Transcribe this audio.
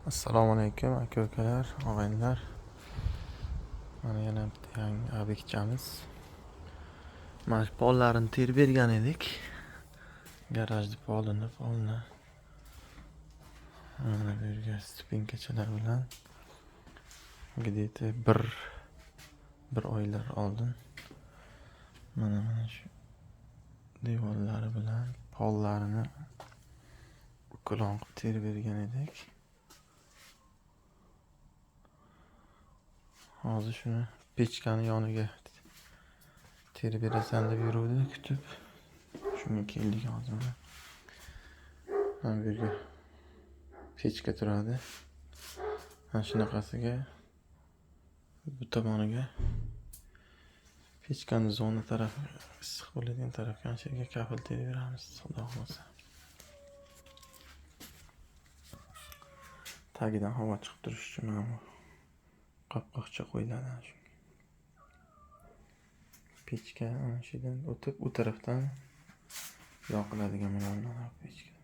Assalomu alaykum, aka ukalar, og'aynilar. Mana yana bitta yangi obyektchamiz. Mana shu pollarini terib bergan edik. Garajni polini, polni. Mana bu yerga ступенька chalar bilan где-то bir oylar oldin mana shu devorlari bilan pollarini uklon qilib terib bergan edik. Hozir shuni pechkani yoniga terib berasan deb yuruvdi, kutib. Shunga keldik hozir mana. Mana bu yerga pechka turadi. Mana shunaqasiga bu tomoniga pechkani zona tarafi issiq bo'ladigan tarafga ana shu yerga kafel terib beramiz, xudo xohlasa. Tagidan havo chiqib turishi uchun mana bu qopqoqcha qo'yiladi ana shunga. Pechka ana shu yerdan o'tib, u tarafdan yoqiladigan bo'ladi mana bu pechka.